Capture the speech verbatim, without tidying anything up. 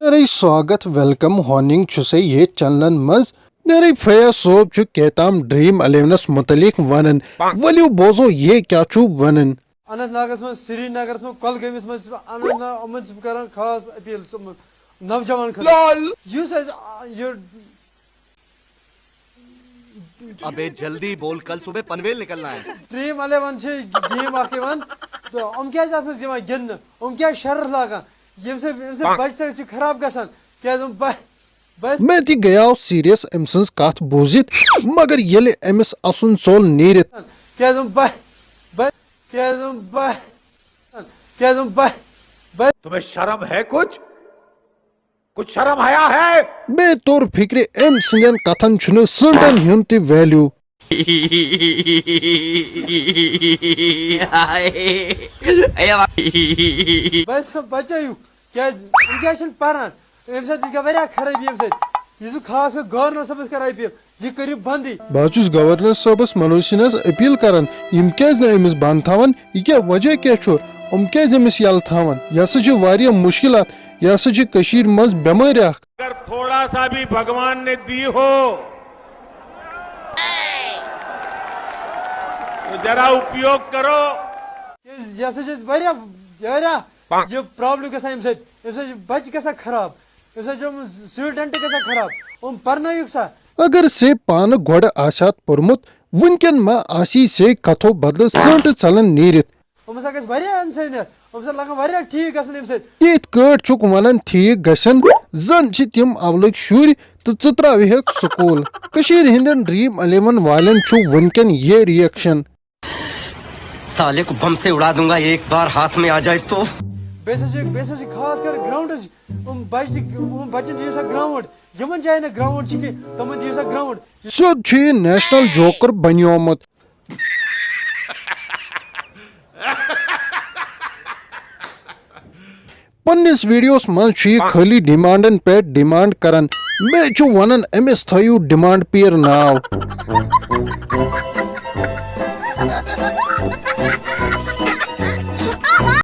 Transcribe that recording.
نرے سواگت، ویلکم، ہوننگ چھُسے یتھ چینلن منٛز۔ نرے فیاض صٲب چھُ کیتام ڈریم الیونس متعلق ونان۔ ؤلِو بوزو یہِ کیٛاہ چھُ ونان۔ اننت ناگس منٛز، سرینگرس منٛز، کۄلگٲمِس منٛز چھُس بہٕ اننت ناگ، یِمن چھُس بہٕ کران خاص اپیل، ژٕ نوجوان خٲطرٕ۔ یُس اَسہِ، آ، یہِ अबे जल्दी बोल, कल सुबह पनवेल निकलना है। ڈریم الیون چھِ گیم اکھ یِوان، تہٕ یِم کیازِ اتھ منٛز یِوان گِنٛدنہٕ؟ یِم کیازِ شرط لاگان؟ ییٚمہِ سۭتۍ، ییٚمہِ سۭتۍ بچہِ سۭتۍ چھِ خراب گژھان، کیازِ یِم بچہِ، بچہِ، مےٚ تہِ گٔیاو سیریس أمۍ سٕنٛز کتھ بوٗزِتھ، مگر ییٚلہِ أمِس اسُن ژوٚل نیٖرِتھ کیازِ یِم بچہِ، بچہِ، کیازِ یِم بچہِ، کیازِ یِم بچہِ، بچہِ۔ تمہیں شرم ہے کچھ؟ کچھ شرم حیا ہے؟ مےٚ توٚر فکرِ أمۍ سٕنٛدٮ۪ن کتھن چھُنہٕ سٲنٛٹن ہُنٛد تہِ ویلیو۔ بہٕ ٲسۍ بچٲیِو، کیازِ یِم کیازِ چھِنہٕ پران؟ اَمہِ سۭتۍ چھِ گژھان واریاہ خرٲبی اَمہِ سۭتۍ۔ یُس بہٕ خاص کر گورنر صٲبس کرٕ اپیل، یہِ کٔرِو بندٕے۔ بہٕ حظ چھُس گورنر صٲبس منوج سنہس اپیل کران، یِم کیازِ نہٕ أمِس بند تھاون؟ یہِ کیٛاہ وجہ کیٛاہ چھُ؟ یِم کیازِ أمِس یلہٕ تھاون؟ یہِ ہسا چھِ واریاہ مشکلات، یہِ ہسا چھِ کٔشیٖرِ منٛز بٮ۪مٲرۍ اکھ۔ اگر تھوڑا سا بھی بھگوان نے دی ہو تو ذرا اپیوگ کرو۔ کیازِ یہِ ہسا چھِ واریاہ، واریاہ یہِ پرابلم گژھان اَمہِ سۭتۍ۔ اَمہِ سۭتۍ چھِ بچہِ گژھان خراب، اَمہِ سۭتۍ چھِ یِم سٹوڈنٹ گژھان خراب، یِم پرنٲیِکھ سا؟ اگر سے پانہٕ گۄڈٕ آسہِ ہا پوٚرمُت، وُنکٮ۪ن ما آسی سے کتھو بدلہٕ سٲنٛٹہٕ ژلان نیٖرِتھ۔ یِم ہسا گژھِ واریاہ انسٲنیت، یِم ہسا لگان واریاہ ٹھیٖک گژھُن اَمہِ سۭتۍ۔ یِتھ کٲٹھۍ چھُکھ ونان ٹھیٖک گژھن، زن چھِ تِم اولٕکۍ شُرۍ تہٕ ژٕ ترٛاوِہکھ سکوٗل۔ کٔشیٖرِ ہٕنٛدٮ۪ن ڈریم الیون والٮ۪ن چھُ وُنکٮ۪ن یہِ ریئیکشن۔ साले को बम से उड़ा दूंगा एक बार हाथ में आ जाए तो। بیٚیہِ ہسا چھِ، بیٚیہِ ہسا چھِ خاص کر گراؤنڈس، یِم بچہِ تہِ، یِم بچن دِیِو سا گراؤنڈ، یِمن جاین نہٕ گراؤنڈ چھِ کینٛہہ، تِمن دِیِو سا گراؤنڈ۔ سیوٚد چھُ یہِ نیشنل جوکر بنیومُت۔ پننِس ویڈیوس منٛز چھُ یہِ خٲلی ڈیمانڈن پٮ۪ٹھ ڈیمانڈ کران۔ مےٚ چھُ ونان أمِس تھٲیِو ڈیمانڈ پیٖر ناو۔